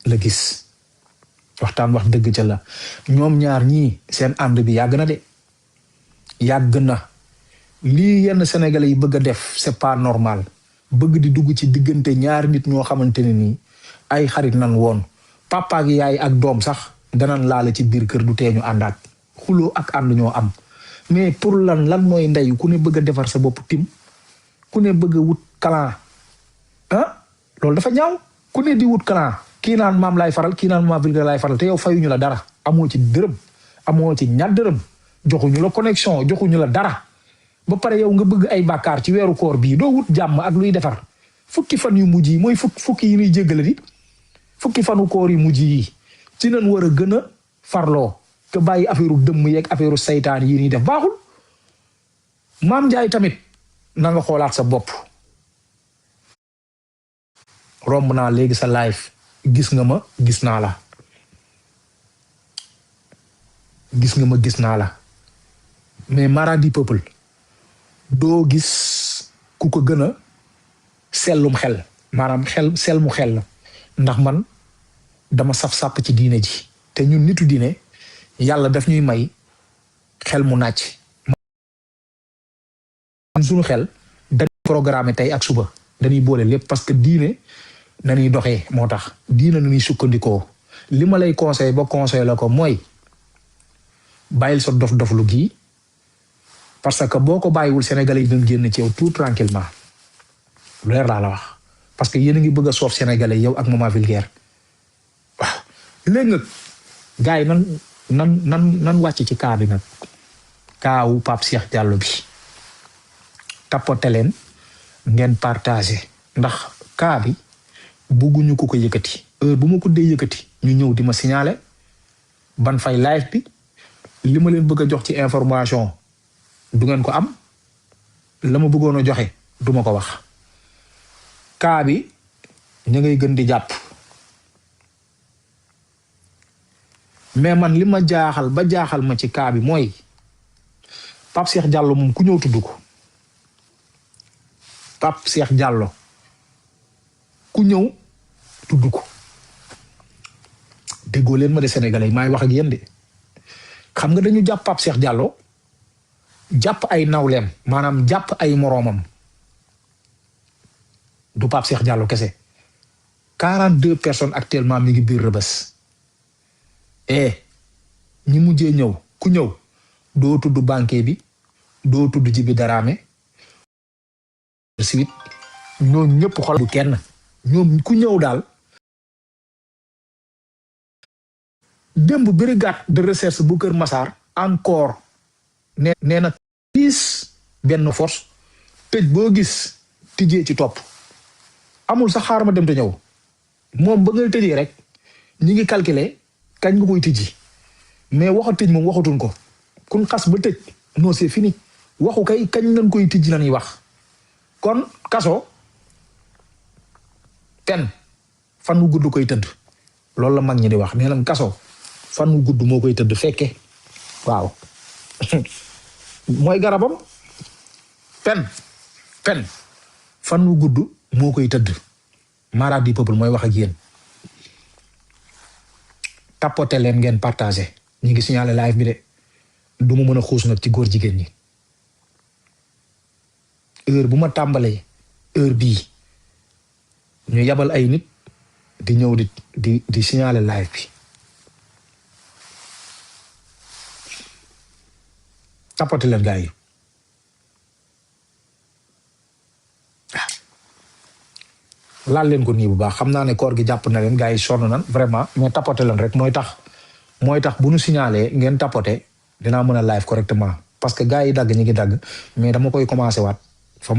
la gis waxtaan wax dëgg ca la ñoom ñaar ñii seen ànd bi yàgg na de yàgg na lii yenn sénégalais yi bëgg a def c'est pas normal bëgg di dugg ci diggante ñaari nit ñoo xamante ne nii ay xarit nan woon papa ak yaay ak doom sax danan laale ci biir kër du tee ñu àndaat xuloo ak ànd ñoo am mais pour lan mooy ndey ku ne bëgg a defar sa bopp tim ku ne bëgg a wut clan loolu dafa ñaaw ku ne di wut clan kii naan maam laay faral kii naan maam Vulgaire laay faral te yow fayuñu la dara amoo ci dërëm amoo ci ñaar dërëm joxuñu la connexion joxuñu la dara ba pare yow nga bëgg ay bàkkaar ci weeru koor bii doo wut jàmm ak luy defar fukki fan yu mujj yi mooy fukki yi ñuy jéggale di fukki fanu koor yu mujj yi ci nañ war a gën a farloo te bàyyi affaire dëmm yeeg affaire saytaan yi ñuy def baaxul maam Njaay tamit na nga xoolaat sa bopp romb naa léegi sa live gis nga ma gis naa la gis nga ma gis naa la mais Mara di peuple doo gis ku ko gën a sellum xel maanaam sel mu xel la ndax man dama saf-sàpp ci diine ji te ñun nitu diine yàlla daf ñuy may xel mu nàcc man suñu xel dañuy programme tey ak suba dañuy boole lépp parce que diine nañuy doxee moo tax diine nañuy sukkandikoo li ma lay conseil ba conseil la ko mooy bàyyil sa dof-doflu gii parce que boo ko bàyyiwul Sénégalais yi dañ génn ci yow tout tranquillement lu leer laa la wax parce que yéen a ngi bëgg a soof Sénégalais yow ak maman Vulgaire waaw léegi nag gars yi nan wàcc ci kaa bi nag kaawu Pape Cheikh Diallo bi tapote leen ngeen partagé ndax kaa bi bugguñu ko yëkkati heure bu ma ko dee yëkkati ñu ñëw di ma signaler ban fay live bi li ma leen bëgg a jox ci information du ngeen ko am la ma bëggoon a joxe duma ko wax kaa bi ñu ngay gën di jàpp mais man li ma jaaxal ba jaaxal ma ci kaa bi mooy Pape Cheikh Diallo moom ku ñëw tudd ko Pape Cheikh Diallo ku ñëw tudd ko déggoo leen ma de Sénégalais yi maay wax ak yéen de xam nga dañu jàpp Pape Cheikh Diallo jàpp ay nawleem maanaam jàpp ay moroomam du Pape Cheikh Diallo kese 42 personnes actuellement mi ngi biir Rebeuss ñi mujjee ñëw ku ñëw doo tudd banque bi doo tudd Jibi Daraame suite ñoom ñëpp xol bu kenn ñoom ku ñëw daal démb brigade de recherche bu Kër Massar encore nee na tiis benn force tëj boo gis tijjee ci topp amul sax xaar ma dem te ñëw moom ba ngay tëjee rek ñi ngi calculer kañ nga koy tijji mais waxa tëj moom waxatuñ ko kun xas ba tëj non c'est fini waxu kay kañ lañ koy tijji lañuy wax kon kaso pen fan wu gudd koy tëdd loolu la mag ñi di wax nee nañ kaso fan wu gudd moo koy tëdd fekke waaw mooy garabam pen fan wu gudd moo koy tëdd Mara di peuple mooy wax ak yéen tapote leen ngeen partagé ñi ngi signalé live bi de du ma mën a xuus nag ci góor jigéen ñi heure bu ma tàmbalee heure bii ñu yabal ay nit di ñëw di signalé live bi tapote leen gars yi laal leen ko nii bu baax xam naa ne koor gi jàpp na leen gars yi sonn nan vraiment mais tapote leen rek mooy tax bu ñu signalé ngeen tapote dinaa mën a live correctement parce que gars yi dagg ñi ngi dagg mais dama koy commencé waat fa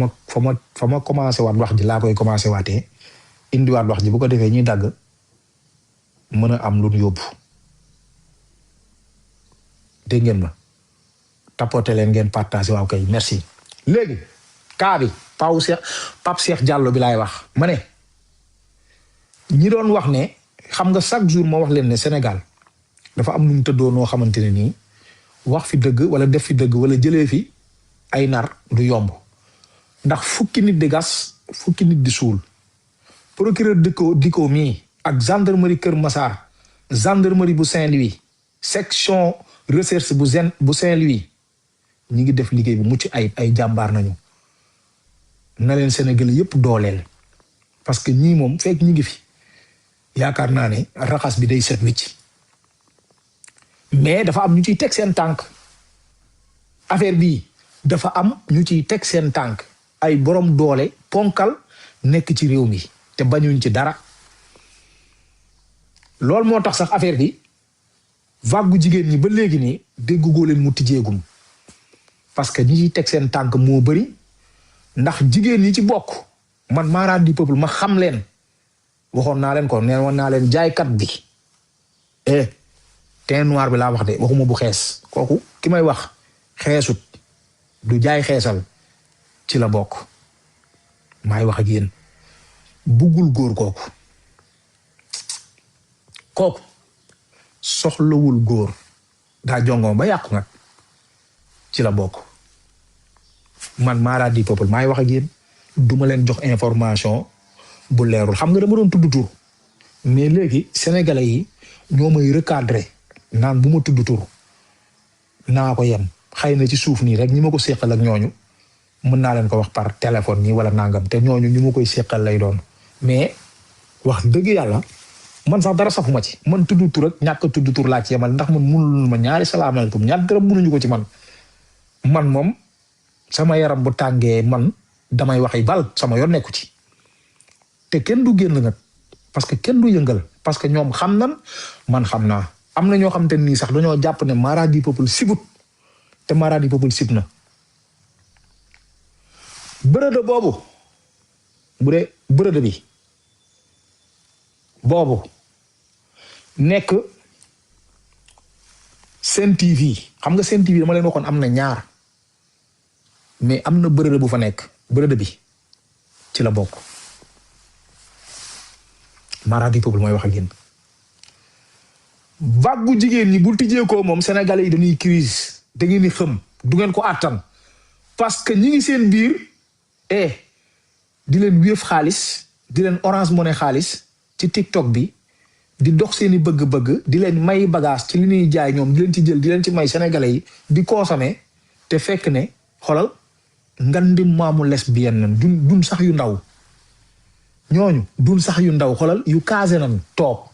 ma commencé waat wax ji laa koy commencé waatee indiwaat wax ji bu ko defee ñuy dagg mën a am lu ñu yóbbu dégg ngeen ma tapote leen ngeen partagé waaw kay merci léegi kaa bi Pape Cheikh Diallo bi laay wax ma ne ñi doon wax ne xam nga chaque jour ma wax leen ne Sénégal dafa am nu mu tëddoo noo xamante ne nii wax fi dëgg wala def fi dëgg wala jëlee fi ay nar du yomb ndax fukki nit di gas fukki nit di suul procureur diko mii ak gendarmerie Kër Massar gendarmerie bu Saint-Louis section recherche bu Saint-Louis ñi ngi def liggéey bu mucc ay jàmbaar nañu na leen Sénégal yépp dooleel parce que ñii moom fekk ñi ngi fi yaakaar naa ne raxas bi day set wicc mais dafa am ñu ciy teg seen tànk affaire bii dafa am ñu ciy teg seen tànk ay borom doole ponkal nekk ci réew mi te bañuñ ci dara loolu moo tax sax affaire bi vague jigéen ñi ba léegi nii déggugoo leen mu tijjeegum parce que ñi ciy teg seen tànk moo bëri ndax jigéen ñi ci bokk man Mara du peuple ma xam leen waxoon naa leen ko nee woon naa leen jaaykat bi teint noir bi laa wax de waxuma bu xees kooku ki may wax xeesut du jaay xeesal ci la bokk maay wax ak yéen buggul góor kooku soxlawul góor daa jongoom ba yàqu nag ci la bokk man Mara du peuple maay wax ak yéen duma leen jox information bu leerul xam nga dama doon tudd tur mais léegi sénégalais yi ñoo may recadrer naan bu ma tudd tur naa ko yem xëy na ci suuf nii rek ñi ma ko séqal ak ñooñu mën naa leen ko wax par téléphone nii wala nangam te ñooñu ñu ma koy séqal lay doon mais wax dëgg yàlla man sax dara safuma ci man tudd tur ak ñàkk tudd tur laa ci yemal ndax man mënul ma ñaari salaamaaleykum ñaar dërëm mënuñu ko ci man moom sama yaram bu tàngee man damay waxi bal sama yoon nekku ci te kenn du génn nag parce que kenn du yëngal parce que ñoom xam nan man xam naa am na ñoo xam te nii sax dañoo jàpp ne Mara du peuple sibut te Mara du peuple sib na bërëda boobu bu dee bërëda bi boobu nekk Sen TV xam nga Sen TV dama leen waxoon am na ñaar mais am na bërëda bu fa nekk bërëda bi ci la bokk Mara du peuple mooy wax ak yéen vague jigéen ñi bu tijjee ko moom sénégalais yi dañuy crise da ngeen di xëm du ngeen ko àttan parce que ñi ngi seen biir di leen wéef xaalis di leen Orange Money xaalis ci TikTok bi di dox seeni bëgg-bëgg di leen may bagage ci li ñuy jaay ñoom di leen ci jël di leen ci may sénégalais yi di consommer te fekk ne xolal ngandi maamu lesbienne dun sax yu ndaw ñooñu dun sax yu ndaw xolal yu kaase nan toog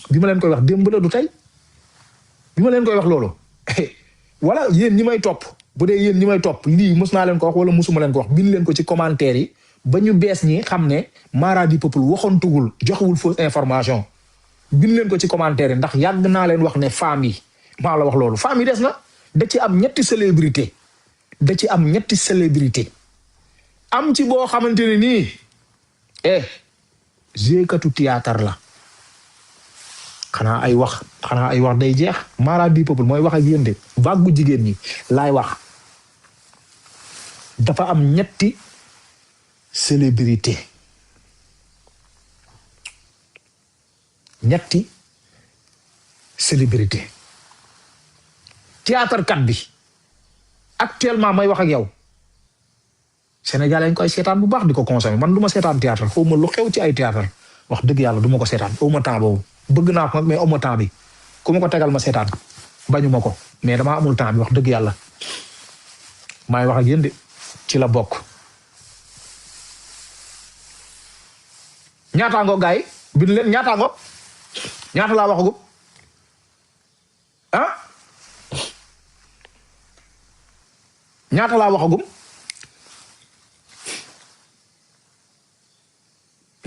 bi ma leen koy wax démb la du tey bi ma leen koy wax loolu wala yéen ñi may topp bu dee yéen ñi may topp lii mos naa leen ko wax wala mosuma leen ko wax bind leen ko ci commentaire yi ba ñu bees ñi xam ne Mara du peuple waxontugul joxewul fausse information bind leen ko ci commentaire yi ndax yàgg naa leen wax ne femmes yi maa la wax loolu femmes yi des na da ci am ñetti célébrité am ci boo xamante ne nii jéekatu théâtre la xanaa ay wax day jeex Mara du peuple mooy wax ak yéen de vague jigéen ñi laay wax dafa am ñetti célébrité théâtre kat bi actuellement may wax ak yow Sénégal lañ koy seetaan bu baax di ko consommer man du ma seetaan théâtre xaw ma lu xew ci ay théâtre wax dëgg yàlla du ma ko seetaan aw ma temps boobu bëgg naa ko mais aw ma temps bi ku ma ko tegal ma seetaan bañu ma ko mais damaa amul temps bi wax dëgg yàlla maay wax ak yéen de ci la bokk. ñaataango gaay bind leen ñaataango ñaata laa waxagum ñaata laa waxagum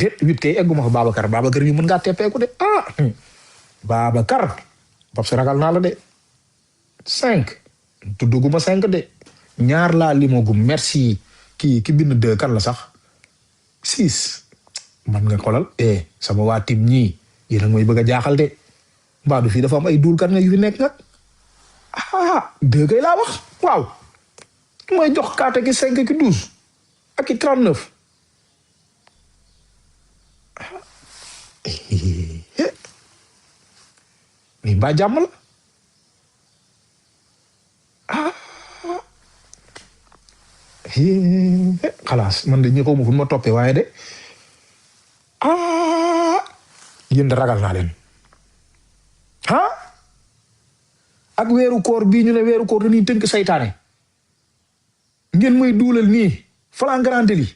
déet 8 kay egguma ko Babacar ñu mën ngaa teppeeku de Babacar bab si ragal naa la de 5 tudduguma 5 de ñaar laa limogum merci ki bind 2 kan la sax 6 man nga xolal sama waa tim ñii yéen a mooy bëgg a jaaxal de mbaa du fii dafa am ay duul kan nga yu fi nekk nag 2 kay laa wax waaw mooy jox kaate ki 5 ki 12 ak ki 39 mais mbaa jàmm la xalaas man de ñi xaw ma fu ma toppee waaye de yéen de ragal naa leen ah ak weeru koor bii ñu ne weeru koor dañuy tënk saytaane ngeen may duulal nii flagrant délit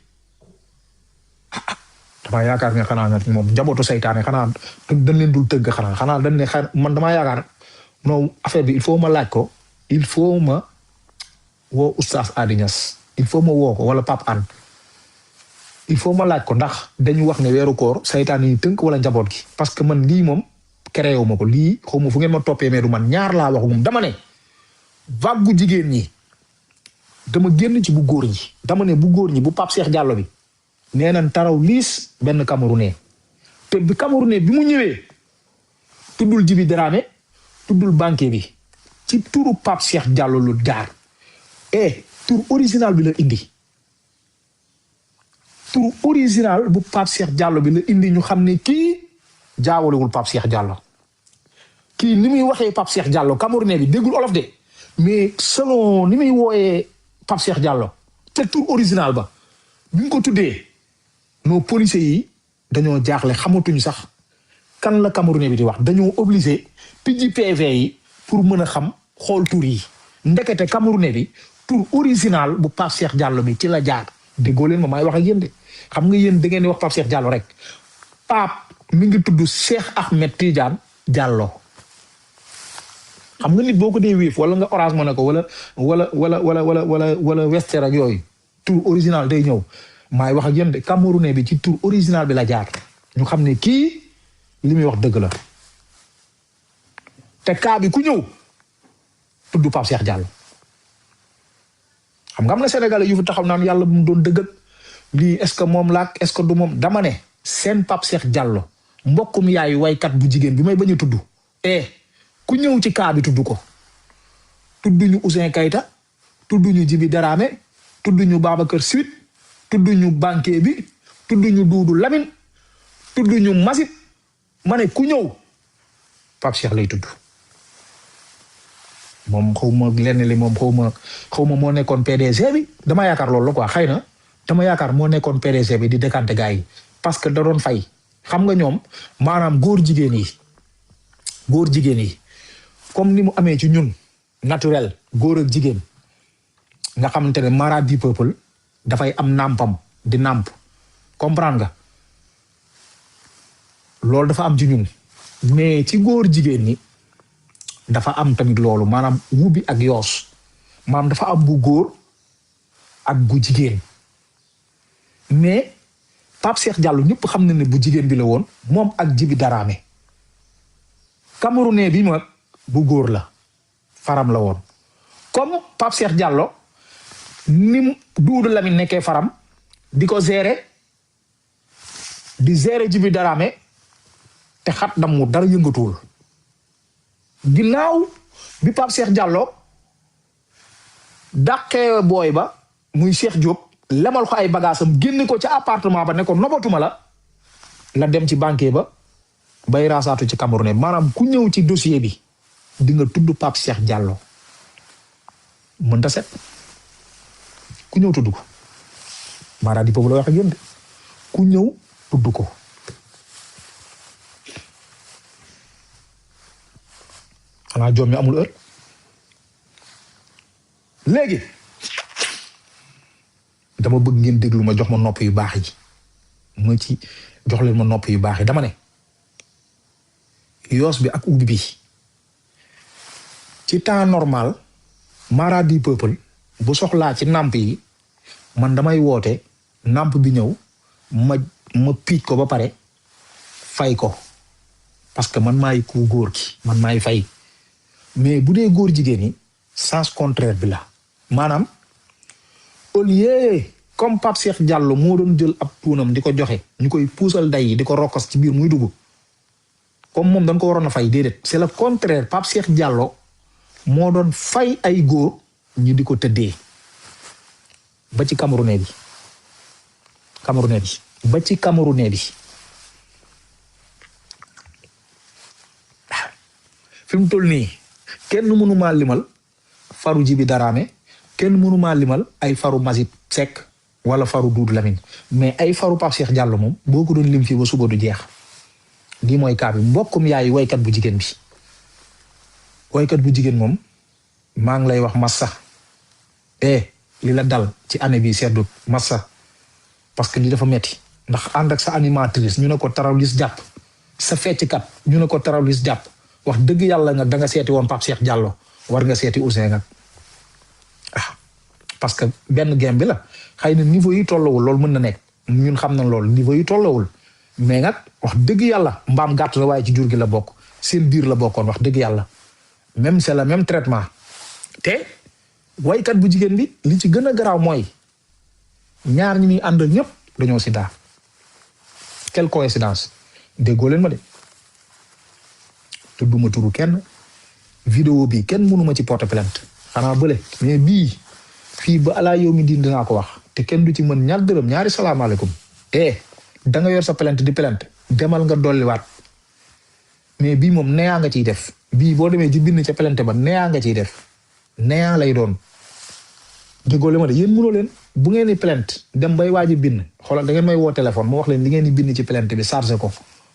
damaa yaakaar ne xanaa nag moom njabootu saytaane xanaa dañ leen dul tëgg xanaa dañ ne man damaa yaakaar non affaire bi il faut ma laaj ko il faut ma woo oustaz Adi Niass il faut ma woo ko wala Pape Anne il faut ma laaj ko ndax dañu wax ne weeru koor saytaane yi tënk wala njaboot gi parce que man lii moom créé wu ma ko lii xaw ma fu ngeen ma toppee mais du man ñaar laa wax moom dama ne vague jigéen ñi dama génn ci bu góor ñi dama ne bu góor ñi bu Pape Cheikh Diallo bi nee nañ taraw liis benn Camerounais te bi Camerounais bi mu ñëwee tuddul Djiby Dramé tuddul banque bi ci turu Pape Cheikh Diallo lu jaar tur original bi la indi tur original bu Pape Cheikh Diallo bi la indi ñu xam ne kii jaawalewul Pape Cheikh Diallo kii ni muy waxee Pape Cheikh Diallo Camerounais bi déggul olof de mais selon ni muy wooyee Pape Cheikh Diallo te tur original ba bi ñu ko tuddee nos policiers yi dañoo jaaxle xamatuñu sax kan la Camerounais bi di wax dañoo obligé tijji PV yi pour mën a xam xool tur yi ndekete Camerounais bi tur original bu Pape Cheikh Diallo bi ci la jaar déggoo leen ma maay wax ak yéen de xam nga yéen da ngeen di wax Pape Cheikh Diallo rek Pape mi ngi tudd Cheikh Ahmed Tidiane Diallo xam nga nit boo ko dee wéef wala nga Orange Money ko wala Western ak yooyu tur original day ñëw maay wax ak yéen de Camerounais bi ci tur original bi la jaar ñu xam ne kii li muy wax dëgg la te kaa bi ku ñëw tudd Pape Cheikh Diallo xam nga am na Sénégalais yu fi taxaw naan yàlla bu mu doon dëggal lii est-ce que moom laak est-ce que du moom dama ne seen Pape Cheikh Diallo mbokkum yaayu waykat bu jigéen bi may bañ a tudd ku ñëw ci kaa bi tudd ko tudd ñu Ouzin Keita tudd ñu Djiby Dramé tudd ñu Babacar Suite tudd ñu banquier bi tudd ñu Doudou Lamine tudd ñu Masip ma ne ku ñëw Pape Cheikh lay tudd moom xaw ma lenn li moom xaw ma moo nekkoon PDG bi dama yaakaar loolu la quoi xëy na dama yaakaar moo nekkoon PDG bi di décanté gars yi parce que da doon fay xam nga ñoom maanaam góor jigéen yi comme ni mu amee ci ñun naturel góor ak jigéen nga xamante ne mara du peuple dafay am nàmpam di nàmp comprendre nga loolu dafa am ci ñun mais ci góor jigéen ñi dafa am tamit loolu maanaam wubi ak yoos maanaam dafa am bu góor ak bu jigéen mais Pape Cheikh Diallo ñëpp xam na ne bu jigéen bi la woon moom ak Djiby Dramé Camerounais bi ma bu góor la faram la woon comme Pape Cheikh Diallo ni Doudou Lamine nekkee faram di ko gérer di gérer Djiby Dramé te xat dam mu dara yëngatuwul ginnaaw bi Pape Cheikh Diallo dàqee booy ba muy Cheikh Diop lemal ko ay bagaasam génne ko ca appartement ba ne ko nobatuma la dem ci banquier ba bay raasaatu ci Camerounais maanaam ku ñëw ci dossier bi di nga tudd Pape Cheikh Diallo mën ta set ku ñëw tudd ko mara di boobu la wax ak yéen de ku ñëw tudd ko xanaa joom mi amul heure léegi dama bëgg ngeen déglu ma jox ma nopp yu baax yi ma ci jox leen ma nopp yu baax yi dama ne yoos bi ak ubbi bi ci temps normal mara du peuple bu soxlaa ci nàmp yi man damay woote nàmp bi ñëw ma piij ko ba pare fay ko parce que man maay ku góor ki man maay fay mais bu dee góor jigéen yi sens contraire bi la maanaam au lieu comme Pape Cheikh Diallo moo doon jël ab tuunam di ko joxe ñu koy puusal day yi di ko rokkos ci biir muy dugg comme moom dañ ko waroon a fay déedéet c'est le contraire Pape Cheikh Diallo moo doon fay ay góor ñu di ko tëddee ba ci Camerounais bi ba ci Camerounais bi fi mu toll nii kenn mënumaa limal faru Djiby Dramé kenn mënumaa limal ay faru Masip Seck wala faru Doudou Lamine mais ay faru Pape Cheikh Diallo moom boo ko doon lim fii ba suba du jeex lii mooy cas bi mbokkum yaay waykat bu jigéen bi waykat bu jigéen moom maa ngi lay wax massa li la dal ci année bi seddu massa parce que li dafa metti ndax ànd ak sa animatrice ñu ne ko taralis jàpp sa fecckat ñu ne ko taralis jàpp wax dëgg yàlla nga da nga seeti woon Pape Cheikh Diallo war nga seeti Ouzin nga parce que benn game bi la xëy na niveau yi tollawul loolu mën na nekk ñun xam nañ loolu niveau yi tollawul mais nag wax dëgg yàlla mbaam gàtt la waaye ci jur gi la bokk seen biir la bokkoon wax dëgg yàlla même c'est le même traitement te waykat bu jigéen bi li ci gën a garaaw mooy ñaar ñi muy àndal ñëpp dañoo sida quelle coïncidence déggoo leen ma de tudduma turu kenn vidéo bi kenn mënuma ci porter plainte xanaa bële mais bii fii ba alaa yow mi diin dinaa ko wax te kenn du ci mën ñaar dërëm ñaari salaamaaleykum da nga yor sa plainte di plainte demal nga dolliwaat mais bii moom neyaa nga ciy def bii boo demee ci bind ca plainte ba neyaa nga ciy def neyaa lay doon déggoo leen ma de yéen mënoo leen bu ngeen di plainte dem bay waaji bind xoolal da ngeen may woo téléphone ma wax leen li ngeen di bind ci plainte bi chargé ko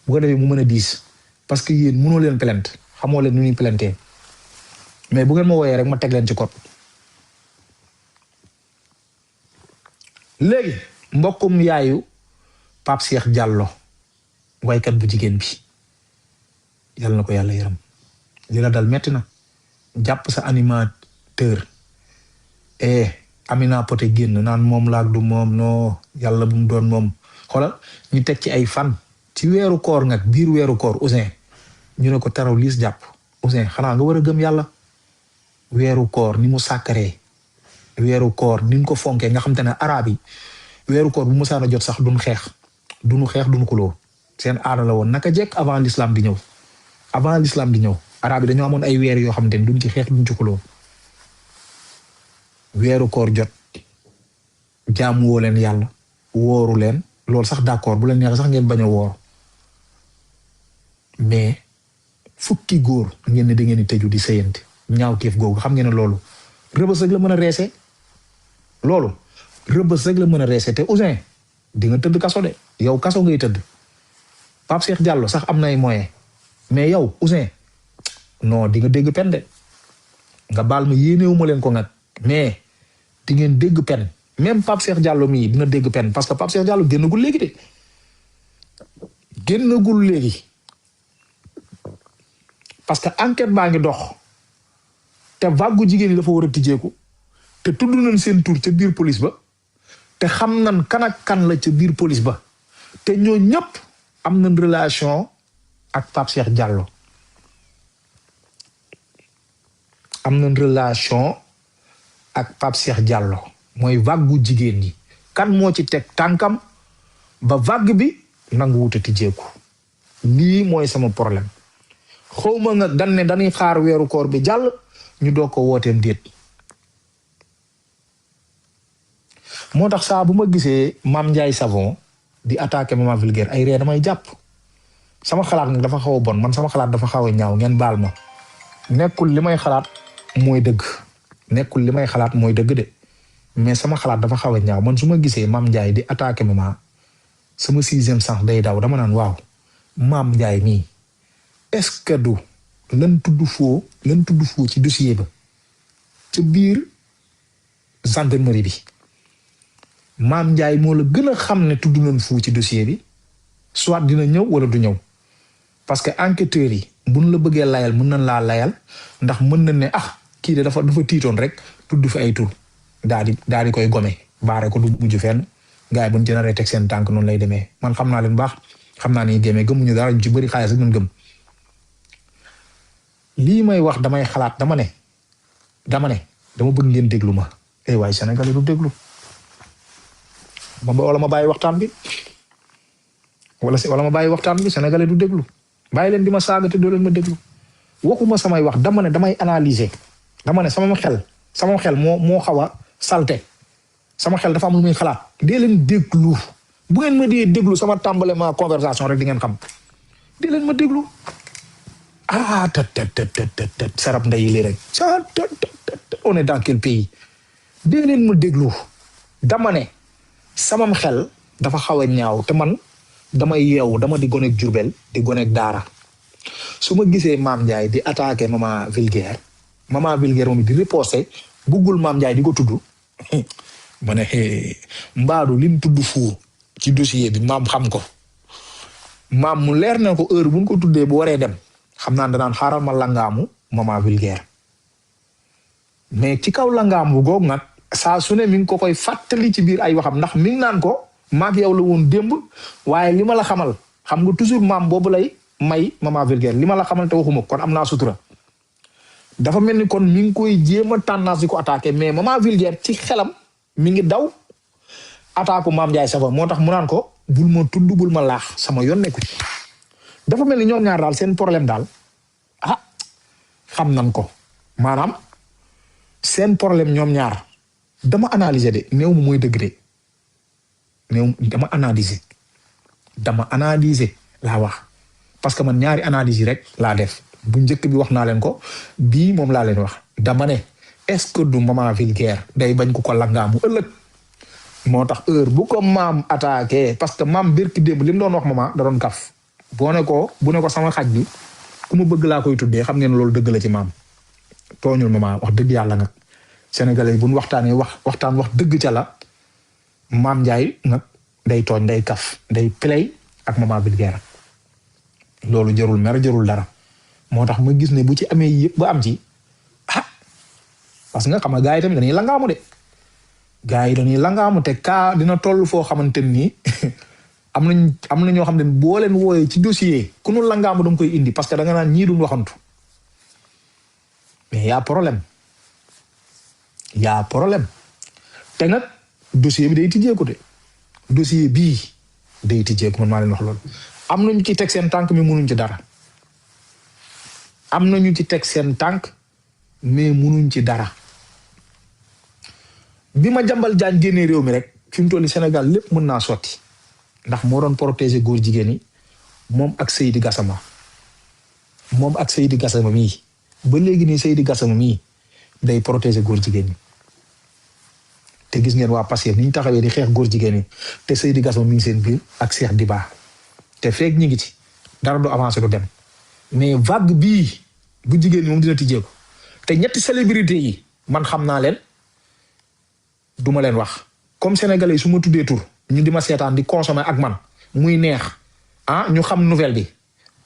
bu ko defee mu mën a diis parce que yéen mënoo leen plainte xamoo leen nu ñuy plainte mais bu ngeen ma wooyee rek ma teg leen ci code léegi mbokkum yaayu Pape Cheikh Diallo waykat bu jigéen bi yàlla na ko yàlla yërëm li la dal metti na jàpp sa animateur Amina Poté génn naan moom laak du moom non yàlla bu mu doon moom xoolal ñu teg ci ay fan ci weeru koor nag biir weeru koor Ouzin ñu ne ko taraw liis jàpp Ouzin xanaa nga war a gëm yàlla weeru koor ni mu sàkkaree weeru koor ni ñu ko fonkee nga xam te ne arab yi weeru koor bu musaana jot sax duñ xeex duñu xuloo seen aada la woon naka jekk avant l'islam di ñëw arab yi dañoo amoon ay weer yoo xam te ne duñ ci xeex duñ ci xuloo weeru koor jot jaamu woo leen yàlla wooru leen loolu sax d'accord bu leen neex sax ngeen bañ a woor mais fukki góor ngeen ne da ngeen di tëju di sëyante ñaaw teef googu xam ngeen ne loolu rëbës rek la mën a reese loolu rëbës rek la mën a reese te Ouzin di nga tëdd kaso de yow kaso ngay tëdd Pape Cheikh Diallo sax am na ay moyen mais yow Ouzin non di nga dégg pen de nga baal ma yéenewuma leen ko nag mais di ngeen dégg pen même Pape Cheikh Diallo mii dina dégg pen parce que Pape Cheikh Diallo génnagul léegi parce que enquête baa ngi dox te vague jigéen yi dafa war a tijjeeku te tudd nañ seen tur ca biir police ba te xam nañ kan ak kan la ca biir police ba te ñoo ñëpp am nañ relation ak Pape Cheikh Diallo mooy vague jigéen ñi kan moo ci teg tànkam ba vague bi nangu wuta tijjeeku lii mooy sama problème xawma nga dan ne dañuy xaar weeru koor bi jàll ñu doog ko wooteem déet moo tax saa bu ma gisee Mame Ndiaye Savon di attaquer Maman Vulgaire ay ree damay jàpp sama xalaat nag dafa xaw a bon man sama xalaat dafa xaw a ñaaw ngeen baal ma nekkul li may xalaat mooy dëgg de mais sama xalaat dafa xaw a ñaaw man su ma gisee Mame Ndiaye di attaquer Maman sama 6e sens day daw dama naan waaw Mame Ndiaye mii est-ce que du lan tudd foo ci dossier ba ca biir gendarmerie bi Mame Ndiaye moo la gën a xam ne tudd nañ foo ci dossier bi soit dina ñëw wala du ñëw parce que enquêteurs yi buñ la bëggee layal mën nañ laa layal ndax mën nañ ne kii de dafa tiitoon rek tudd fi ay tur daal di koy gome baare ko du mujj fenn gars yi buñ ci naree teg seen tànk noonu lay demee man xam naa leen baax xam naa ni gémmee gëmuñu dara ñu ci bëri xaalis rek nañ gëm lii may wax damay xalaat dama ne dama bëgg ngeen déglu ma waaye Sénégalais du déglu wala ma bàyyi waxtaan bi wala ma bàyyi waxtaan bi Sénégalais du déglu bàyyi leen di ma saaga te doo leen ma déglu waxuma samay wax dama ne damay analyser dama ne sama xel moo xaw a salte sama xel dafa am lu muy xalaat dee leen déglu bu ngeen ma dee déglu sama tàmbale ma conversation rek di ngeen xam dee leen ma déglu sarab ndeyi li rek on est dans quel pays dee leen ma déglu dama ne samam xel dafa xaw a ñaaw te man damay yeewu dama di gonek Jurbel di gonek Daara su ma gisee Mame Ndiaye di attaqué maman Vulgaire moom di riposté buggul Mame Ndiaye di ko tudd ma ne mbaadu lim tudd fu ci dossier bi maam xam ko maam mu leer na ko heure buñ ko tuddee bu waree dem xam naa danaan xaaral ma langaamu maman Vulgaire mais ci kaw langaamu googu nag saa su ne mi ngi ko koy fàttali ci biir ay waxam ndax mi ngi naan ko maag yow la woon démb waaye li ma la xamal xam nga toujours maam boobu lay may maman Vulgaire li ma la xamal te waxuma kon am naa sutura dafa mel ni kon mi ngi koy jéem a tendance di ko attaqué mais maman Vulgaire ci xelam mi ngi daw attaque Mame Ndiaye Savon moo tax mu naan ko bul ma tudd bul ma laax sama yoon nekku ci dafa mel ni ñoom ñaar daal seen problème daal xam nan ko maanaam seen problème ñoom ñaar dama analyser de néew mu mooy dëgg de néew dama analyser laa wax parce que man ñaari analyse yi rek laa def bu njëkk bi wax naa leen ko bii moom laa leen wax dama ne est-ce que du maman Vulgaire day bañ ko langaamu ëllëg moo tax heure bu ko maam attaqué parce que maam birki démb li mu doon wax maman da doon kaf bu ne ko sama xaj bi ku ma bëgg laa koy tuddee xam ngeen loolu dëgg la ci maam tooñul maman wax dëgg yàlla nag sénégalais bu ñu waxtaanee wax dëgg ca la Mame Ndiaye nag day tooñ day kaf day play ak maman Vulgaire loolu jarul mer jarul dara moo tax ma gis ne bu ci amee yëpp ba am ci parce que nga xam nga gars yi tamit dañuy langaamu de gars yi dañuy langaamu te kaa dina toll foo xamante nii am na ñoo xam ne boo leen wooyee ci dossier ku nu langaamu danga koy indi parce que da nga naan ñii duñ waxantu mais y a problème te nag dossier bi day tijjeeku de dossier bii day tijjeeku man maa leen wax loolu am nañu ci teg seen tànk mais munuñ ci dara bi ma jàmbal jaan génnee réew mi rek fi mu toll nii Sénégal lépp mën naa sotti ndax moo doon protéger góor jigéen yi moom ak Seydi Gassama mii ba léegi nii Seydi Gassama mii day protéger góor jigéen ñi te gis ngeen waa Pastef ni ñu taxawee di xeex góor jigéen ñi te Seydi Gassama mi ngi seen biir ak Cheikh Diba te feeg ñi ngi ci dara du avancé du dem mais vague bii bu jigéen ñi moom dina tijjee ko te ñetti célébrité yi man xam naa leen duma leen wax comme sénégalais yi su ma tuddee tur ñu di ma seetaan di consommer ak man muy neex ñu xam nouvelle bi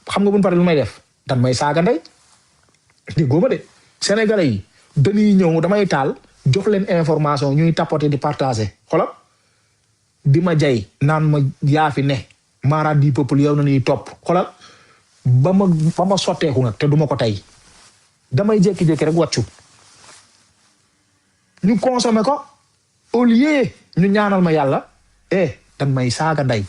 xam nga bu ñu paree lu may def dan may saaga ndey di góoba de sénégalais yi dañuy ñëw damay taal jox leen information ñuy tapoter di partager xoolal di ma jay naan ma yaa fi ne mara di peuple yow na ñuy topp xoolal ba ma sotteeku nag te duma ko tey damay jékki-jékki rek wàccu ñu consommer ko au lieu ñu ñaanal ma yàlla dan may saaga ndey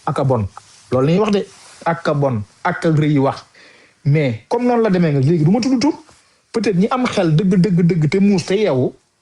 aka bon loolu la ñuy wax de aka bon aka rëy wax mais comme noonu la demee nga léegi du ma tudd tur peut-être ñi am xel dëgg te muus te yeewu